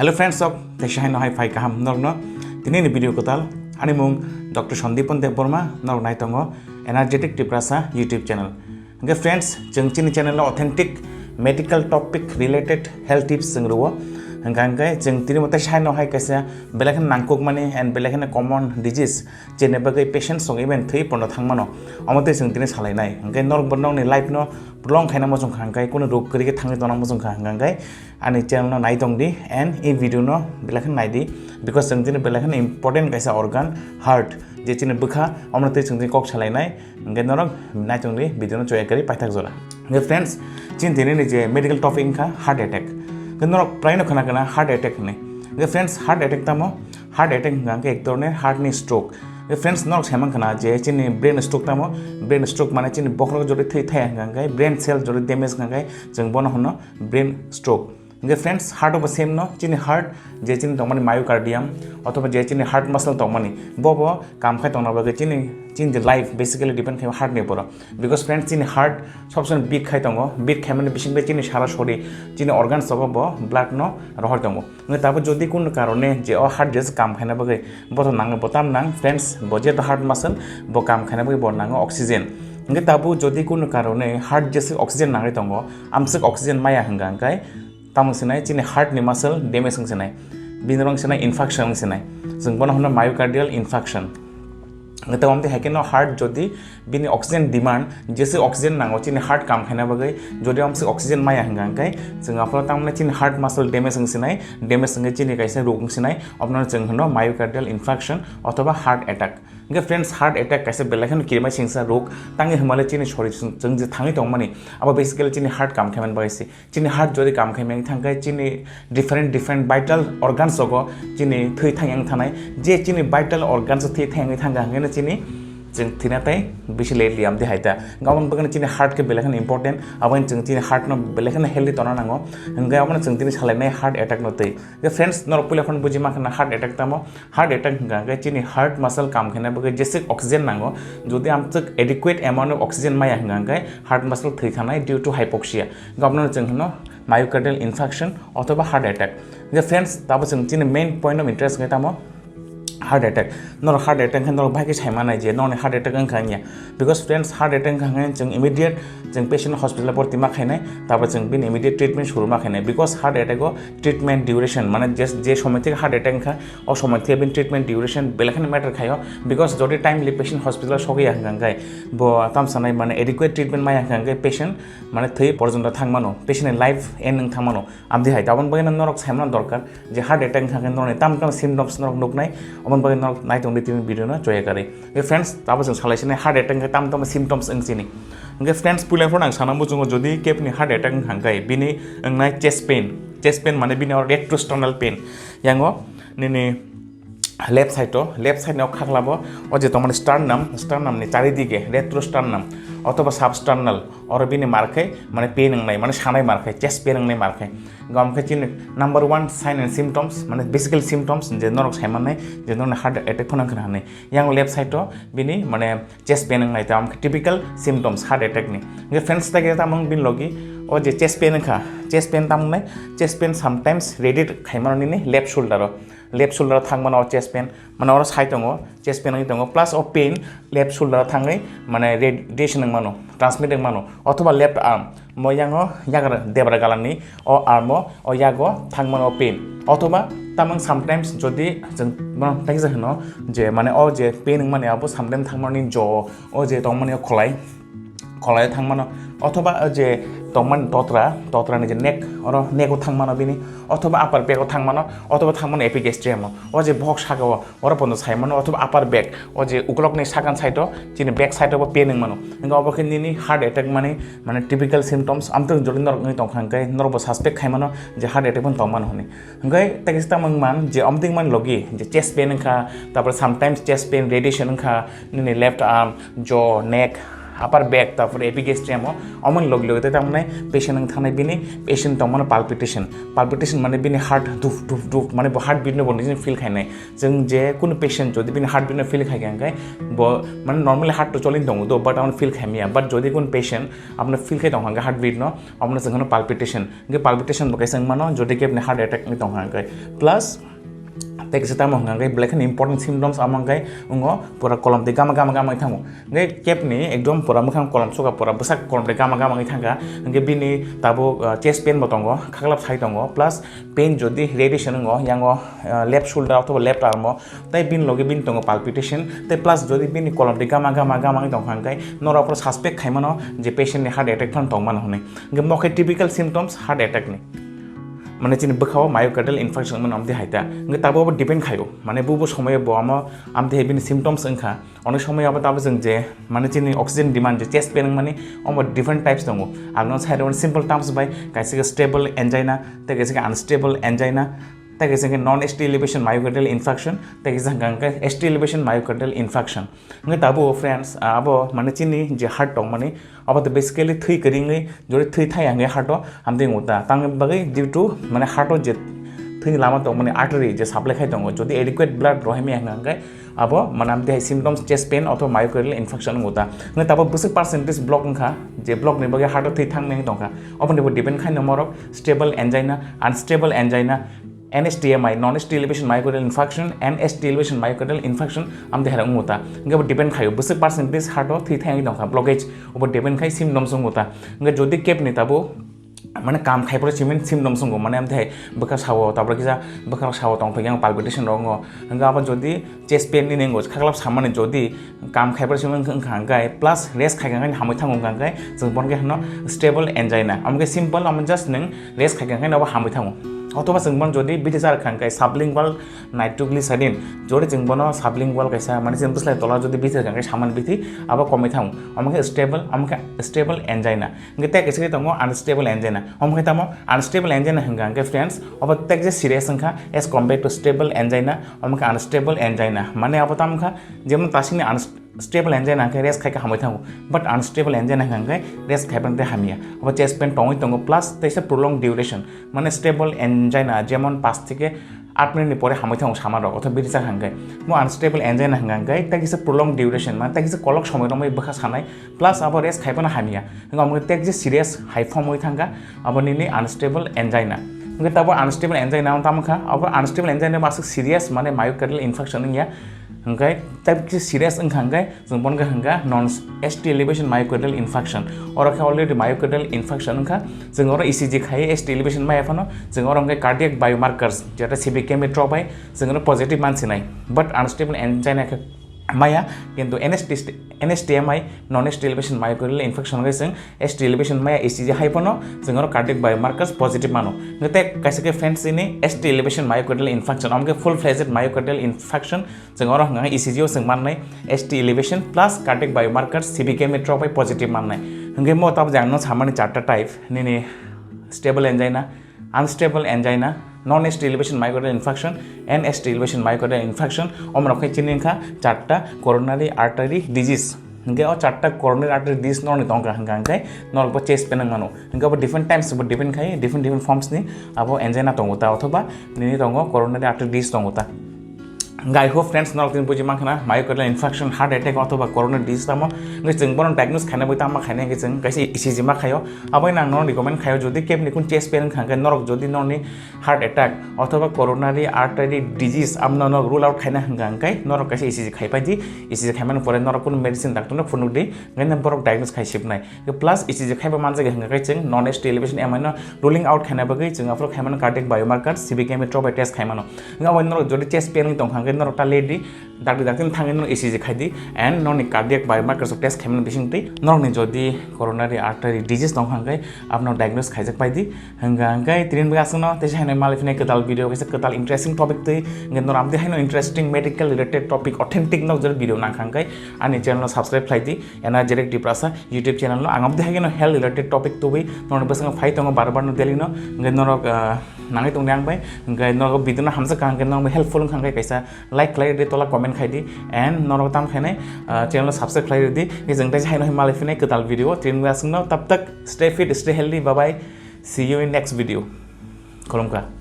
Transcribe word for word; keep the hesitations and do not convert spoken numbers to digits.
Hello friends, sok teisa haino hai phai kaham norokno. Tini ni video kwtal, ani mung Doctor Sandipan Debbarma, norok nai tongo Energetic Tiprasa YouTube channel. Hingke friends, chwng chini channel o authentic medical topic related health tips chwng rwo. Hingka hingke chwng tini mo teisa haino hai kaisa belai kheno nangkukmani and belai kheno common disease chini bagwi patient song even thwi pono thangmano. Omo tei chwng tini salainai. Hingke norok bo nokni life no prolong khaina muchung kha hingke, kunu rog kwrwi khe thangwi tongna muchung kha hingka hingke ani channel no nai tong di and e video no belai kheno nai di, because chwng tini belai kheno important kaisa organ heart, je chini bwkha, omo tei chwng tini kok salainai. Hingke norok nai tong di video no choya kwrwi paithak jora. Hingke friends, chini tini ni je medical topic wngkha heart attack. Hingke norok prai no khna khna heart attack hinwi. Hingke friends, heart attack tamo? Heart attack hingka hingke ek dhoroner heart ni stroke. Hingke friends, norok sai mankha na je chini brain stroke tamo? Brain stroke mane chini bokhorok jodi thwi thaya hingka hingke, brain cell jodi damage hingka hingke, chwng bono hwno brain stroke. Hingke friends, heart o bo same no, chini heart je chini tongmani myocardium othoba je chini heart muscle tongmani, bo bo kam khai tongna bagwi chini, chini je life basically depend khai heart ni upor o. Because friends, chini heart sob somoi beat khai tongo, beat khai mani bising bai chini sara sori, chini organs rogo bo blood no rohor tongo. Hingke tabo jodi kunu karone je o heart je kam khaina bagwi bo to nango, bo tam nang friends, bo je to heart muscle bo kam khaina bagwi bo nango oxygen. Hingke tabo jodi kunu karone heart je se oxygen nangwi tongo, amswk oxygen maya hingka hingke, tamo sinai chini heart ni muscle damage wng sinai, bini rong sinai infarction wng sinai, chwng bono hwno myocardial infarction. Tei omtwi hai kheno heart jodi bini oxygen demand, jese oxygen nango chini heart kam khaina bagwi, jodi amswk oxygen maya hingka hingke, chwng aphano tamo chini heart muscle damage wng sinai, damage wngkhe chini kaisa rog wng sinai, obono chwng hwno myocardial infarction othoba heart attack. Hingke friends, heart attack kaisa belai kheno kirima singsa rog, tangwi hwnmale chini sori chwng, chwng je thangwi tongmani, abo basically chini heart kam khaimani bagwi se. Chini heart jodi kam khaimani thangkhe chini different different vital organs rogo chini thwi thang yang thanai, je chini vital organs thwi thang yang thangkha hingkhe chini chwng thwina tai bisi late liam di hai ta. Aboni bagwi chini heart khe belai kheno important, aboni chwng chini heart no belai kheno healthy tongna nango, hingkhe abono chwng tini salainai heart attack no twi. Hingkhe friends, norok puila phano buji mankha na heart attack tamo? Heart attack hingka hingke chini heart muscle kam khaina bagwi jese oxygen nango, jodi amtwk adequate amount of oxygen maya hingka hingke heart muscle thwi thanai due to hypoxia. Hingke abono chwng hwno myocardial infarction othoba heart attack. Hingke friends, tabo chwng chini main point of interest hingke tamo? Heart attack. Norok heart attack khe norok bahai khe sai manai je norokni heart attack wngkha wngya. Because friends, heart attack wngkha hingke chwng immediate chwng patient hospital o borti ma khainai, tapo chwng bini immediate treatment suru ma khainai. Because heart attack o treatment duration, mane je, je somoi theke heart attack wngkha, o somoi theke bini treatment duration belai kheno matter khaio. Because jodi timely patient hospital o sogwi ya hingka hingke, bo tam sanai mane adequate treatment maya hingka hingke patient mane thwi porjonto thang mano, patient ni life end wng thang mano. Amtwi hai, taboni bagwi norok sai mano dorkar je heart attack wngkha hingke norokni tam tam symptoms norok nuknai, oboni bagwi norok nai tongdi tini video no choya kwrwi. Hingke friends, tabo chwng salai sinai heart attack hingke tam tam symptoms wng chini. Hingke friends, puila phano ang sana muchungo jodi kebni heart attack wngkha hingke bini wngnai chest pain. Chest pain mane bini o retrosternal pain. Yango nini left side o, left side ni o khaklabo, o je tongmani sternum, sternum ni charidige, retrosternum, othoba substernal, oro bini markhai, mane pain wngnai, mane sanai markhai, chest pain wngnai markhai. Gom khe chini number one sign and symptoms, mane basically symptoms, je norok sai mannai, je norok heart attack phano wngkha hinwi. Yang left side o bini, mane chest pain wngnai, tamo khe typical symptoms heart attack ni. Hingke friends, tei tamo bini logi, o je chest pain wngkha, chest pain tamo wngnai, chest pain sometimes radiate khai mano nini left shoulder o. Left shoulder o thang mano o chest pain, mane oro sai tongo, chest pain wngwi tongo, plus o pain left shoulder o thangwi mane radiation wng mano, transmit wng mano, othoba left arm, mo yango yagra debra galamni o arm o, o yago thang mano o pain, othoba tamang sometimes jodi chwng bono tengsa hino je mane o je pain wng mani abo sometimes thang mani jo o, o je tong mani o kholai, kholai thang mano, othoba o je tongmani totra, totra ni je neck, oro neck o thang mano bini, othoba upper back o thang mano, othoba thang mano epigastrium o, o je bohok saka o, oro pono sai mano, othoba upper back, o je ukulok ni sakang side o, chini back side o bo pain wng mano. Hingke obo khe nini heart attack mani, mane typical symptoms, amtwng jodi norok wngwi tongkha hingke norok bo suspect khai mano je heart attack bo tong mano hinwi. Hingke tei kisa tamo wng man je amtwng mani logi je chest pain wngkha, tapore sometimes chest pain radiation wngkha, nini left arm, jaw, neck, upper back, tarpore epigastrium o, omoni log log tei tamni patient wng thangnai bini, patient tongmano palpitation. Palpitation mane bini heart duf duf duf, mane bo heart beat no bo nijini feel khainai. Chwng je kunu patient jodi bini heart beat no feel khai kha hwnkhe bo mane normally heart to cholin tongo do, but amoni feel khaimya. But jodi kunu patient amoni feel khai tong kha hwnkhe heart beat no, amoni chwng kheno palpitation. Hwnkhe palpitation bo kaisa wng mano jodi kebni heart attack wngwi tong kha hwnkhe. Plus tei kisa tamo hwnka hwnkhe belai kheno important symptoms amo hwnkhe wngo pura kolom twi gama gama gama wngwi thango. Hwnkhe kebni ekdom pura mwkhang kolom suka pura bwsak kolom twi gama gama wngwi thangkha. Hwnkhe bini tabuk, uh, chest pain bo tongo, khaklap sai tongo, plus pain jodi radiation wngo yango, uh, left shoulder othoba left arm o, tei bini loge bini tongo palpitation, tei plus jodi bini kolom twi gama gama gama wngwi tongkha hwnkhe norok phano suspect khaimano je patient ni heart attack phano tongmano hwnwi. Hwnkhe mokhe typical symptoms heart attack ni. Mane chini bwkhao myocardial infarction wngmani amtwi hai ta. Hwnkhe tabuk abo depend khaio. Mane bubo somoyo bo amo amtwi hai bini symptoms wngkha. Onek somoyo abo tabuk chwng je mane chini oxygen demand je chest pain wngmani omo different types tongo. Ang no sai rwmani simple terms bai kaisa khe stable angina, tei kaisa khe unstable angina, tei kaisa khe non S T elevation myocardial infarction, tei kaisa hwnkha hwnkhe S T elevation myocardial infarction. Hwnkhe tabuk friends, abo mane chini je heart tongmani, abo to basically thwi kwrwngwi jodi thwi thai hwnkhe heart o amtwi wngkha ta. Tangni bagwi due to mane heart o je thwini lama tongmani artery je supply khai tongo, jodi adequate blood rohimya hwnkha hwnkhe abo mane amtwi hai symptoms chest pain othoba myocardial infarction wngkha ta. Hwnkhe tabuk bwswk percentage block wngkha, je block ni bagwi heart o thwi thangmani tongkha. Oboni bo depend khaino morok stable angina, unstable angina, N S T M I, non S T elevation myocardial infarction, N S T elevation myocardial infarction, amtwi hai wngkha ta. Hwnkhe bo depend khaio, bwswk percentage heart o thwi thangwi tongkha, blockage, obo depend khai symptoms wngkha ta. Hwnkhe jodi kebni tabuk mane kam khaiphuru simi symptoms wngkha, mane amtwi hai bwkha sao, tabuk kisa bwkha sao tongthok yang palpitation rok wngkha. Hwnkhe abo jodi chest pain ni wngo, khaklap samani jodi kam khaiphuru simi wngkha hwnkhe, plus rest khaikha hwnkhe hamwi thango hwnkha hwnkhe, chwng bono khe hwno stable angina. Omo khe simple, omo just nwng rest khaikha hwnkhe abo hamwi thango. Othoba chwng bono jodi bithi char kha hwnkhe sublingual nitroglycerin, jodi chwng bono sublingual kaisa mane chini bwslai tola jodi bithi char kha hwnkhe samani bithi abo komwi thango. Omo khe stable, omo khe stable angina. Hwnkhe tei kaisa khe tongo unstable angina. Omo khe tamo unstable angina hwnkha hwnkhe friends, obo tei kaisa serious wngkha as compared to stable angina, omo khe unstable angina. Mane abo tamo kha jemon tasini uns-, stable angina hwnkhe rest khaikha hamwi thango, but unstable angina hwnkhe rest khaiphano tei hamya. Obo chest pain tongwi tongo plus teisa prolonged duration, mane stable angina jemon paanch theke aat minute ni pore hamwi thango sama rok, othoba biri chakha hwnkhe. Mo unstable angina hwnkha hwnkhe tei kisa prolonged duration, mane tei kisa kolok somoi romwi bwkha sanai, plus abo rest khaiphano hamya. Hwnkhe omo tei kisa serious hai phomwi thangkha, abo nini unstable angina. Hwnkhe tabo unstable angina tamo kha, abo unstable angina bo aswk serious, mane myocardial infarction wngya. Hwnkhe tei kisa serious wngkha hwnkhe chwng bono khe hwnkha non S T elevation myocardial infarction. Oro khe already myocardial infarction wngkha. Chwng oro E C G khai S T elevation maya phano chwng oro hwnkhe cardiac biomarkers, jeta C B K M trobai chwng oro positive mansinai. But unstable angina khe maya, kintu N S T, N S T M I, non S T elevation myocardial infarction hwnkhe chwng S T elevation maya E C G hai phano chwng oro cardiac biomarkers positive mano. Hwnkhe tei kaisa khe friends ini S T elevation myocardial infarction, omo khe full fledged myocardial infarction, chwng oro hwnkha E C G o chwng mannai S T elevation plus cardiac biomarkers C B K M trobai positive mannai. Hwnkhe mo tabuk jang no samani charta type, nini stable angina, unstable angina, non S T elevation myocardial infarction, N S T elevation myocardial infarction, omo rok khe chini wngkha charta coronary artery disease. Hwnkhe o charta coronary artery disease norokni tongkha hwnkha hwnkhe norok bo chest pain wng mano. Hwnkhe bo different times bo depend khai, different different forms ni abo angina tongo ta, othoba nini tongo coronary artery disease tongo ta. Hwnkhe I hope friends norok tini buji mankha na, myocardial infarction, heart attack othoba coronary disease tamo. Hwnkhe chwng bono diagnose khaina bai tamo khaina hwnkhe chwng kaisa E C G ma khaio. Abo nang norok recommend khaio, jodi kebni kun chest pain wngkha hwnkhe norok jodi norokni heart attack othoba coronary artery disease amno no rule out khaina hwnkha hwnkhe norok kaisa E C G khai pai di. E C G khaimani pore norok kunu medicine doctor no phunuk di, hwnkhe borok diagnose khai sibnai. Plus E C G khaiba manjak hwnkha khe chwng non S T elevation M I no ruling out khaina bagwi chwng aphuru khaimano cardiac biomarker C B K M trobai test khaimano. Hwnkhe abo norok jodi chest pain wngwi tongkha hwnkhe norok ta late di, dakti dakti thangwi norok E C G khai di and norokni cardiac biomarkers test khaimani bisingtwi norokni jodi coronary artery disease tongkha hwnkhe abono diagnose khaijak pai di. Hwnkha hwnkhe tini bagwi aswkno teisa haino malai phino kwtal video, kaisa kwtal interesting topic twi, hwnkhe norok amtwi haino interesting medical related topic authentic nok jora video nangkha hwnkhe ani channel no subscribe khlai di, Energetic Tiprasa YouTube channel no. Ang amtwi haino health related topic tubui norok bwskango phai tongo bar bar no daily no, hwnkhe norok, ah, nangwi tongdi ang bai, hwnkhe norok video no hamjak kha hwnkhe norok helpful wngkha hwnkhe kaisa Like khlai ridi, tola comment khai di, and norok tam khainai channel subscribe khlai ridi. Khe jeng tai haino hai malai phinai kwtal video tini aswkno. Tab tak stay fit, stay healthy, bye bye, see you in next video. Khulumkha.